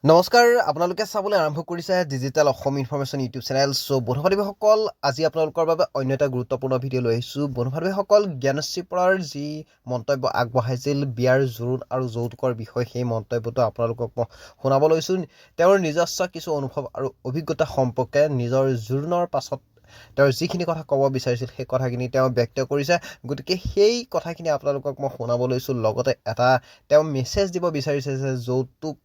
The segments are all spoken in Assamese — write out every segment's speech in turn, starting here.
নমস্কাৰ, আপোনালোকে চাবলৈ আৰম্ভ কৰিছে digital Assam information YouTube channel. চ' বন্ধু বান্ধৱীসকল, আজি আপোনালোকৰ বাবে অন্য এটা গুৰুত্বপূৰ্ণ ভিডিঅ' লৈ আহিছোঁ। বন্ধু বান্ধৱীসকল, জ্ঞানশ্ৰী বৰাৰ যি মন্তব্য আগবঢ়াইছিল বিয়াৰ জোৰোণ আৰু যৌতুকৰ বিষয়ে, সেই মন্তব্যটো আপোনালোকক মই শুনাব লৈছোঁ। তেওঁৰ নিজস্ব কিছু অনুভৱ আৰু অভিজ্ঞতা সম্পৰ্কে নিজৰ জোৰোণৰ পাছত তেওঁৰ যিখিনি কথা ক'ব বিচাৰিছিল, সেই কথাখিনি তেওঁ ব্যক্ত কৰিছে। গতিকে সেই কথাখিনি আপোনালোকক মই শুনাব লৈছোঁ। লগতে এটা তেওঁ মেছেজ দিব বিচাৰিছে যে যৌতুক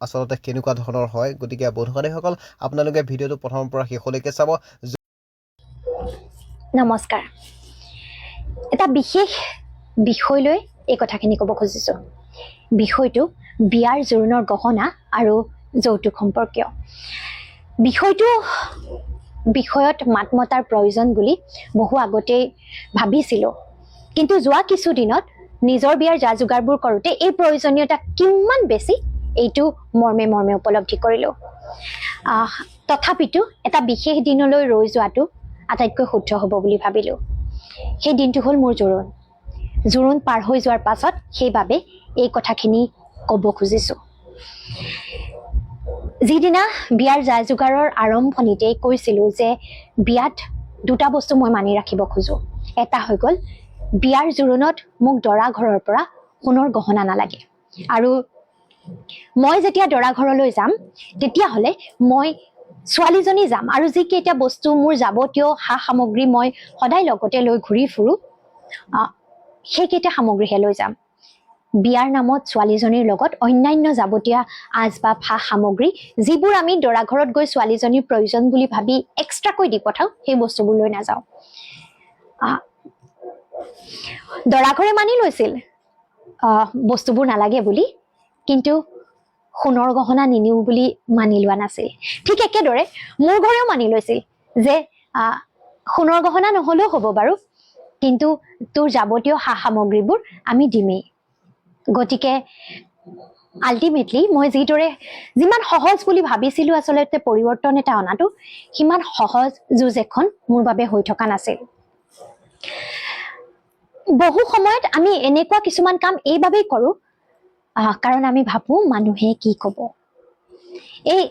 আচলতে কেনেকুৱা ধৰণৰ হয়। গতিকে বন্ধু বান্ধৱীসকল, আপোনালোকে ভিডিঅ'টো প্ৰথমৰ পৰা শেষলৈকে চাব। নমস্কাৰ। এটা বিশেষ বিষয় লৈ এই কথাখিনি ক'ব খুজিছোঁ। বিষয়টো বিয়াৰ জোৰোণৰ গহনা আৰু যৌতুক সম্পৰ্কীয়। বিষয়টো বিষয়ত মাত মতাৰ প্ৰয়োজন বুলি বহু আগতেই ভাবিছিলোঁ, কিন্তু যোৱা কিছুদিনত নিজৰ বিয়াৰ যা যোগাৰবোৰ কৰোঁতে এই প্ৰয়োজনীয়তা কিমান বেছি, এইটো মৰ্মে মৰ্মে উপলব্ধি কৰিলোঁ। তথাপিতো এটা বিশেষ দিনলৈ ৰৈ যোৱাটো আটাইতকৈ শুদ্ধ হ'ব বুলি ভাবিলোঁ। সেই দিনটো হ'ল মোৰ জোৰোণ। জোৰোণ পাৰ হৈ যোৱাৰ পাছত সেইবাবে এই কথাখিনি ক'ব খুজিছোঁ। যিদিনা বিয়াৰ যা যোগাৰৰ আৰম্ভণিতেই কৈছিলোঁ যে বিয়াত দুটা বস্তু মই মানি ৰাখিব খোজোঁ। এটা হৈ গ'ল, বিয়াৰ জোৰোণত মোক দৰা ঘৰৰ পৰা সোণৰ গহনা নালাগে আৰু মই যেতিয়া দৰা ঘৰলৈ যাম, তেতিয়াহ'লে মই ছোৱালীজনী যাম আৰু যিকেইটা বস্তু মোৰ যাৱতীয় সা সামগ্ৰী মই সদায় লগতে লৈ ঘূৰি ফুৰোঁ, সেইকেইটা সামগ্ৰীহে লৈ যাম। বিয়াৰ নামত ছোৱালীজনীৰ লগত অন্যান্য যাৱতীয় আচবাব, সা সামগ্ৰী, যিবোৰ আমি দৰা ঘৰত গৈ ছোৱালীজনীৰ প্ৰয়োজন বুলি ভাবি এক্সট্ৰাকৈ দি পঠাওঁ, সেই বস্তুবোৰ লৈ নাযাওঁ। দৰা ঘৰে মানি লৈছিল বস্তুবোৰ নালাগে বুলি, কিন্তু সোণৰ গহনা নিনিও বুলি মানি লোৱা নাছিল। ঠিক একেদৰে মোৰ ঘৰেও মানি লৈছিল যে সোণৰ গহনা নহ'লেও হ'ব বাৰু, কিন্তু তোৰ যাৱতীয় সা সামগ্ৰীবোৰ আমি দিমেই। গতিকে আল্টিমেটলি মই যিদৰে যিমান সহজ বুলি ভাবিছিলোঁ, আচলতে পৰিৱৰ্তন এটা অনাটো সিমান সহজ যুঁজ এখন মোৰ বাবে হৈ থকা নাছিল। বহু সময়ত আমি এনেকুৱা কিছুমান কাম এইবাবেই কৰোঁ, কাৰণ আমি ভাবোঁ মানুহে কি ক'ব। এই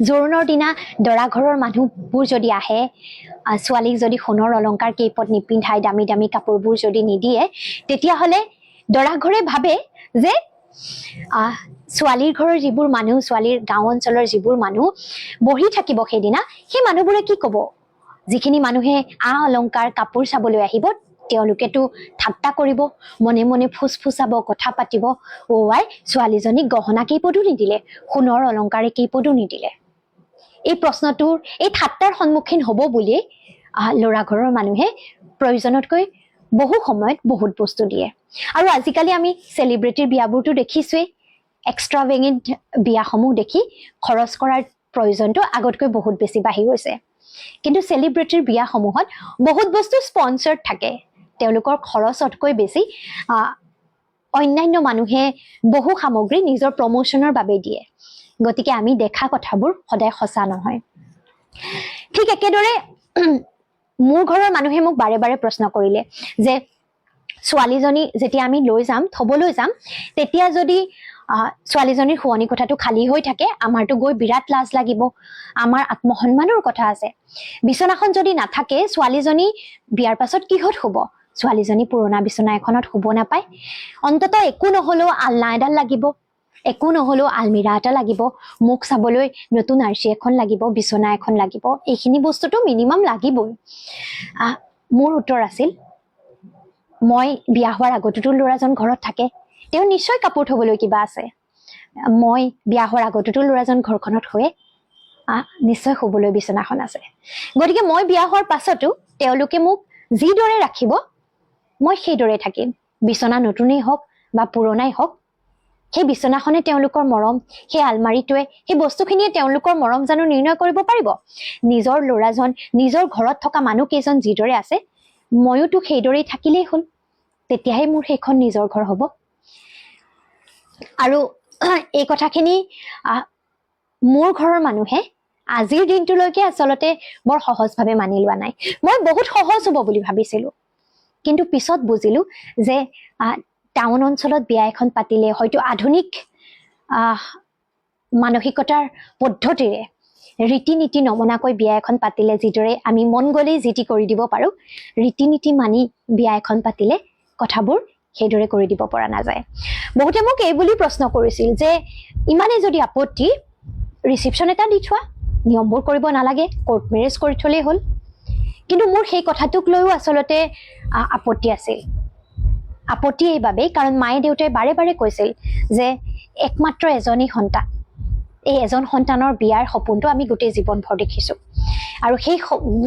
জোৰোণৰ দিনা দৰা ঘৰৰ মানুহবোৰ যদি আহে, ছোৱালীক যদি সোণৰ অলংকাৰ কেইপদ নিপিন্ধাই, দামী দামী কাপোৰবোৰ যদি নিদিয়ে, তেতিয়াহ'লে দৰা ঘৰে ভাবে যে ছোৱালীৰ ঘৰৰ যিবোৰ মানুহ, ছোৱালীৰ গাঁও অঞ্চলৰ যিবোৰ মানুহ বহি থাকিব সেইদিনা, সেই মানুহবোৰে কি ক'ব? যিখিনি মানুহে আ অলংকাৰ, কাপোৰ চাবলৈ আহিব, তেওঁলোকেতো ঠাট্টা কৰিব, মনে মনে ফুচফুচাব, কথা পাতিব, "অ' আই, ছোৱালীজনীক গহনা কেইপদো নিদিলে, সোণৰ অলংকাৰে কেইপদো নিদিলে।" এই প্ৰশ্নটোৰ, এই ঠাট্টাৰ সন্মুখীন হ'ব বুলিয়েই ল'ৰা ঘৰৰ মানুহে প্ৰয়োজনতকৈ বহু সময়ত বহুত বস্তু দিয়ে। আৰু আজিকালি আমি চেলিব্ৰিটিৰ বিয়াবোৰতো দেখিছোৱেই। এক্সট্ৰাভেগেণ্ট বিয়াসমূহ দেখি খৰচ কৰাৰ প্ৰয়োজনটো আগতকৈ বহুত বেছি বাঢ়ি গৈছে। কিন্তু চেলিব্ৰিটিৰ বিয়াসমূহত বহুত বস্তু স্পনচাৰ্ড থাকে। তেওঁলোকৰ খৰচতকৈ বেছি অন্যান্য মানুহে বহু সামগ্ৰী নিজৰ প্ৰমোশ্যনৰ বাবে দিয়ে। গতিকে আমি দেখা কথাবোৰ সদায় সঁচা নহয়। ঠিক একেদৰে মোৰ ঘৰৰ মানুহে মোক বাৰে বাৰে প্ৰশ্ন কৰিলে যে ছোৱালীজনী যেতিয়া আমি লৈ যাম, থবলৈ যাম, তেতিয়া যদি ছোৱালীজনীৰ শোৱনি কোঠাটো খালী হৈ থাকে, আমাৰতো গৈ বিৰাট লাজ লাগিব, আমাৰ আত্মসন্মানৰ কথা আছে। বিচনাখন যদি নাথাকে, ছোৱালীজনী বিয়াৰ পাছত কিহত শুব? ছোৱালীজনী পুৰণা বিচনা এখনত শুব নাপায়। অন্ততঃ একো নহ'লেও আলনা এডাল লাগিব, একো নহ'লেও আলমিৰা এটা লাগিব, মোক চাবলৈ নতুন আৰ্চি এখন লাগিব, বিচনা এখন লাগিব। এইখিনি বস্তুটো মিনিমাম লাগিবই। মোৰ উত্তৰ আছিল, মই বিয়া হোৱাৰ আগতোতো ল'ৰাজন ঘৰত থাকে, তেওঁ নিশ্চয় কাপোৰ থ'বলৈ কিবা আছে। মই বিয়া হোৱাৰ আগতোতো ল'ৰাজন ঘৰখনত শুৱে, নিশ্চয় শুবলৈ বিচনাখন আছে। গতিকে মই বিয়া হোৱাৰ পাছতো তেওঁলোকে মোক যিদৰে ৰাখিব, মই সেইদৰে থাকিম। বিচনা নতুনেই হওক বা পুৰণাই হওক, সেই বিচনাখনে তেওঁলোকৰ মৰম, সেই আলমাৰিটোৱে, সেই বস্তুখিনিয়ে তেওঁলোকৰ মৰম জানো নিৰ্ণয় কৰিব পাৰিব? নিজৰ ল'ৰাজন, নিজৰ ঘৰত থকা মানুহকেইজন যিদৰে আছে, ময়োতো সেইদৰেই থাকিলেই হ'ল। তেতিয়াহে মোৰ সেইখন নিজৰ ঘৰ হ'ব। আৰু এই কথাখিনি মোৰ ঘৰৰ মানুহে আজিৰ দিনটোলৈকে আচলতে বৰ সহজভাৱে মানি লোৱা নাই। মই বহুত সহজ হ'ব বুলি ভাবিছিলো, কিন্তু পিছত বুজিলো যে টাউন অঞ্চলত বিয়া এখন পাতিলে হয়তো আধুনিক মানসিকতাৰ পদ্ধতিৰে ৰীতি নীতি নমনাকৈ বিয়া এখন পাতিলে যিদৰে আমি মন গ'লেই যি টি কৰি দিব পাৰোঁ, ৰীতি নীতি মানি বিয়া এখন পাতিলে কথাবোৰ সেইদৰে কৰি দিব পৰা নাযায়। বহুতে মোক এই বুলি প্ৰশ্ন কৰিছিল যে ইমানেই যদি আপত্তি, ৰিচিপশ্যন এটা দি থোৱা, নিয়মবোৰ কৰিব নালাগে, কোৰ্ট মেৰেজ কৰি থ'লেই হ'ল। কিন্তু মোৰ সেই কথাটোক লৈও আচলতে আপত্তি আছিল। আপত্তি এইবাবেই কাৰণ মায়ে দেউতাই বাৰে বাৰে কৈছিল যে একমাত্ৰ এজনী সন্তান, এই এজন সন্তানৰ বিয়াৰ সপোনটো আমি গোটেই জীৱনভৰ দেখিছোঁ আৰু সেই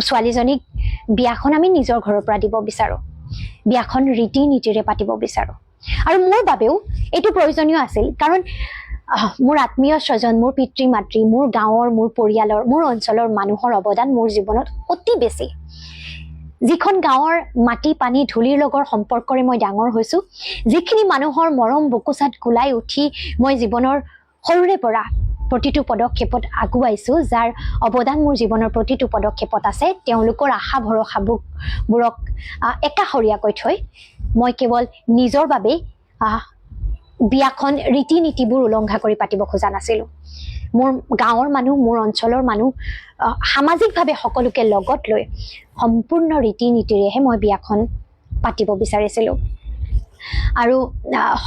ছোৱালীজনীক বিয়াখন আমি নিজৰ ঘৰৰ পৰা দিব বিচাৰোঁ, বিয়াখন ৰীতি নীতিৰে পাতিব বিচাৰোঁ। আৰু মোৰ বাবেও এইটো প্ৰয়োজনীয় আছিল কাৰণ মোৰ আত্মীয় স্বজন, মোৰ পিতৃ মাতৃ, মোৰ গাঁৱৰ, মোৰ পৰিয়ালৰ, মোৰ অঞ্চলৰ মানুহৰ অৱদান মোৰ জীৱনত অতি বেছি। যিখন গাঁৱৰ মাটি পানী ধূলিৰ লগৰ সম্পৰ্কৰে মই ডাঙৰ হৈছোঁ, যিখিনি মানুহৰ মৰম বকুচাত গোলাই উঠি মই জীৱনৰ সৰুৰে পৰা প্ৰতিটো পদক্ষেপত আগুৱাইছোঁ, যাৰ অৱদান মোৰ জীৱনৰ প্ৰতিটো পদক্ষেপত আছে, তেওঁলোকৰ আশা ভৰসাবোৰক একাষৰীয়াকৈ থৈ মই কেৱল নিজৰ বাবেই বিয়াখন ৰীতি নীতিবোৰ উলংঘা কৰি পাতিব খোজা নাছিলোঁ। মোৰ গাঁৱৰ মানুহ, মোৰ অঞ্চলৰ মানুহ, সামাজিকভাৱে সকলোকে লগত লৈ সম্পূৰ্ণ ৰীতি নীতিৰেহে মই বিয়াখন পাতিব বিচাৰিছিলোঁ। আৰু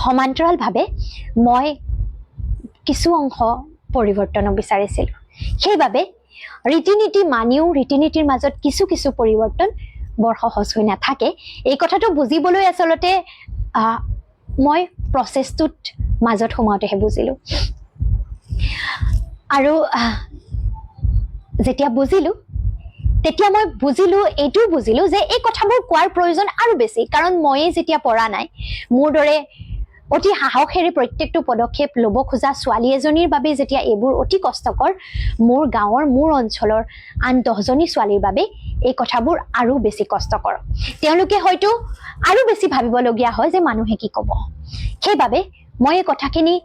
সমান্তৰালভাৱে মই কিছু অংশ পৰিৱৰ্তনো বিচাৰিছিলোঁ। সেইবাবে ৰীতি নীতি মানিও ৰীতি নীতিৰ মাজত কিছু কিছু পৰিৱৰ্তন বৰ সহজ হৈ নাথাকে। এই কথাটো বুজিবলৈ আচলতে মই প্ৰচেছটোত মাজত সোমাওঁতেহে বুজিলোঁ। আৰু যেতিয়া বুজিলোঁ তেতিয়া মই বুজিলোঁ, এইটোও বুজিলোঁ যে এই কথাবোৰ কোৱাৰ প্ৰয়োজন আৰু বেছি, কাৰণ ময়েই যেতিয়া পৰা নাই, মোৰ দৰে অতি সাহসেৰে প্ৰত্যেকটো পদক্ষেপ ল'ব খোজা ছোৱালী এজনীৰ বাবে যেতিয়া এইবোৰ অতি কষ্টকৰ, মোৰ গাঁৱৰ, মোৰ অঞ্চলৰ আন 10জনী ছোৱালীৰ বাবে এই কথাবোৰ আৰু বেছি কষ্টকৰ। তেওঁলোকে হয়তো আৰু বেছি ভাবিবলগীয়া হয় যে মানুহে কি ক'ব। সেইবাবে মই এই কথাখিনি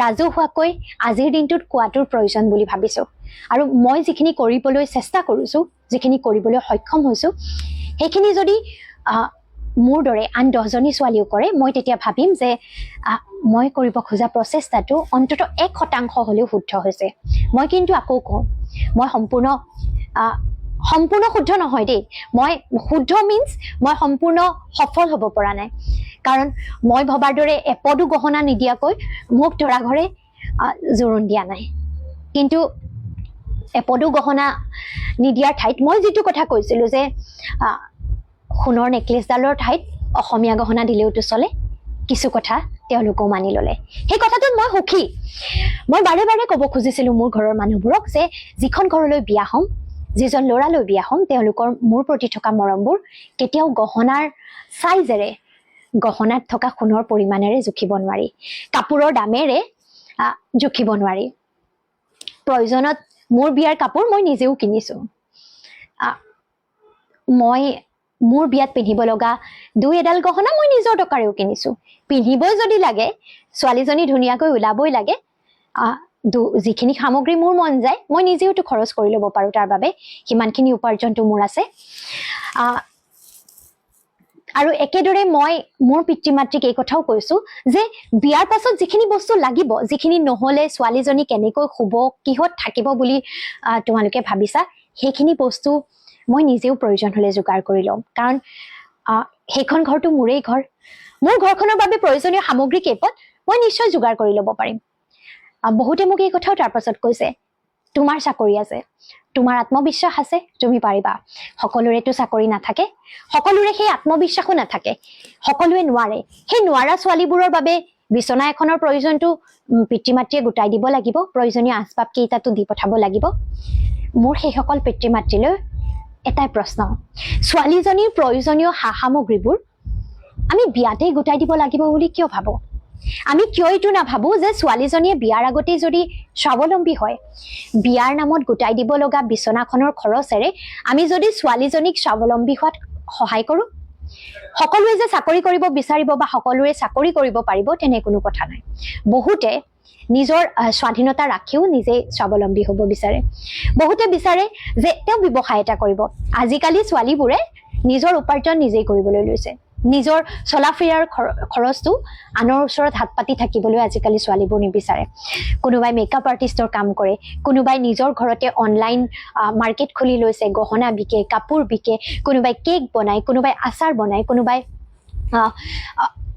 ৰাজহুৱাকৈ আজিৰ দিনটোত কোৱাটোৰ প্ৰয়োজন বুলি ভাবিছোঁ। আৰু মই যিখিনি কৰিবলৈ চেষ্টা কৰিছোঁ, যিখিনি কৰিবলৈ সক্ষম হৈছোঁ, সেইখিনি যদি মোৰ দৰে আন 10জনী ছোৱালীও কৰে, মই তেতিয়া ভাবিম যে মই কৰিব খোজা প্ৰচেষ্টাটো অন্ততঃ 1% হ'লেও শুদ্ধ হৈছে। মই কিন্তু আকৌ কওঁ, মই সম্পূৰ্ণ শুদ্ধ নহয় দেই। মই শুদ্ধ মিনছ মই সম্পূৰ্ণ সফল হ'ব পৰা নাই, কাৰণ মই ভবাৰ দৰে এপদো গহনা নিদিয়াকৈ মোক দৰা ঘৰে জোৰোণ দিয়া নাই। কিন্তু এপদো গহনা নিদিয়াৰ ঠাইত মই যিটো কথা কৈছিলোঁ যে সোণৰ নেকলেচডালৰ ঠাইত অসমীয়া গহনা দিলেওতো চলে, কিছু কথা তেওঁলোকেও মানি ল'লে। সেই কথাটোত মই সুখী। মই বাৰে বাৰে ক'ব খুজিছিলোঁ মোৰ ঘৰৰ মানুহবোৰক যে যিখন ঘৰলৈ বিয়া হ'ম, যিজন ল'ৰালৈ বিয়া হ'ম, তেওঁলোকৰ মোৰ প্ৰতি থকা মৰমবোৰ কেতিয়াও গহনাৰ চাইজেৰে, গহনাত থকা সোণৰ পৰিমাণেৰে জুখিব নোৱাৰি, কাপোৰৰ দামেৰে জুখিব নোৱাৰি। প্ৰয়োজনত মোৰ বিয়াৰ কাপোৰ মই নিজেও কিনিছোঁ। মই মোৰ বিয়াত পিন্ধিব লগা দুই এডাল গহনা মই নিজৰ টকাৰেও কিনিছোঁ। পিন্ধিবই যদি লাগে, ছোৱালীজনী ধুনীয়াকৈ ওলাবই লাগে, যিখিনি সামগ্ৰী মোৰ মন যায় মই নিজেওতো খৰচ কৰি ল'ব পাৰোঁ, তাৰ বাবে সিমানখিনি উপাৰ্জনটো মোৰ আছে। আৰু একেদৰে মই মোৰ পিতৃ মাতৃক এই কথাও কৈছোঁ যে বিয়াৰ পাছত যিখিনি বস্তু লাগিব, যিখিনি নহ'লে ছোৱালীজনী কেনেকৈ শুব, কিহত থাকিব বুলি তোমালোকে ভাবিছা, সেইখিনি বস্তু মই নিজেও প্ৰয়োজন হ'লে যোগাৰ কৰি ল'ম। কাৰণ সেইখন ঘৰটো মোৰেই ঘৰ, মোৰ ঘৰখনৰ বাবে প্ৰয়োজনীয় সামগ্ৰী কেইপদ মই নিশ্চয় যোগাৰ কৰি ল'ব পাৰিম। বহুতে মোক এই কথাও তাৰ পাছত কৈছে, তোমাৰ চাকৰি আছে, তোমাৰ আত্মবিশ্বাস আছে, তুমি পাৰিবা। সকলোৰেতো চাকৰি নাথাকে, সকলোৰে সেই আত্মবিশ্বাসো নাথাকে, সকলোৱে নোৱাৰে। সেই নোৱাৰা ছোৱালীবোৰৰ বাবে বিচনা এখনৰ প্ৰয়োজনটো পিতৃ মাতৃয়ে গোটাই দিব লাগিব, প্ৰয়োজনীয় আচবাব কেইটাতো দি পঠাব লাগিব। মোৰ সেইসকল পিতৃ মাতৃলৈ এটাই প্ৰশ্ন, ছোৱালীজনীৰ প্ৰয়োজনীয় সা সামগ্ৰীবোৰ আমি বিয়াতেই গোটাই দিব লাগিব বুলি কিয় ভাবো? আমি কিয় এইটো নাভাবো যে ছোৱালীজনীয়ে বিয়াৰ আগতেই যদি স্বাৱলম্বী হয়, বিয়াৰ নামত গোটাই দিব লগা বিচনাখনৰ খৰচেৰে আমি যদি ছোৱালীজনীক স্বাৱলম্বী হোৱাত সহায় কৰোঁ? সকলোৱে যে চাকৰি কৰিব বিচাৰিব বা সকলোৱে চাকৰি কৰিব পাৰিব তেনে কোনো কথা নাই। বহুতে নিজৰ স্বাধীনতা ৰাখিও নিজে স্বাৱলম্বী হ'ব বিচাৰে। বহুতে বিচাৰে যে তেওঁ ব্যৱসায় এটা কৰিব। আজিকালি ছোৱালীবোৰে নিজৰ উপাৰ্জন নিজেই কৰিবলৈ লৈছে। নিজৰ চলা ফিৰাৰ খৰচটো আনৰ ওচৰত হাত পাতি থাকিবলৈ আজিকালি ছোৱালীবোৰ নিবিচাৰে। কোনোবাই মেকআপ আৰ্টিষ্টৰ কাম কৰে, কোনোবাই নিজৰ ঘৰতে অনলাইন মাৰ্কেট খুলি লৈছে, গহনা বিকে, কাপোৰ বিকে, কোনোবাই কেক বনায়, কোনোবাই আচাৰ বনায়, কোনোবাই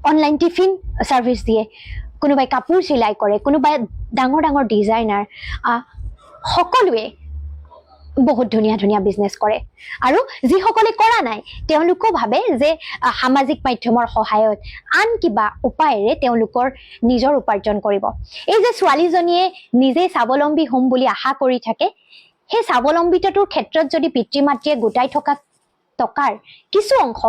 অনলাইন টিফিন ছাৰ্ভিচ দিয়ে, কোনোবাই কাপোৰ চিলাই কৰে, কোনোবাই ডাঙৰ ডাঙৰ ডিজাইনাৰ। সকলোৱে বহুত ধুনীয়া ধুনীয়া বিজনেছ কৰে। আৰু যিসকলে কৰা নাই, তেওঁলোকেও ভাবে যে সামাজিক মাধ্যমৰ সহায়ত আন কিবা উপায়েৰে তেওঁলোকৰ নিজৰ উপাৰ্জন কৰিব। এই যে ছোৱালীজনীয়ে নিজে স্বাৱলম্বী হ'ম বুলি আশা কৰি থাকে, সেই স্বাৱলম্বিতাটোৰ ক্ষেত্ৰত যদি পিতৃ মাতৃয়ে গোটাই থকা টকাৰ কিছু অংশ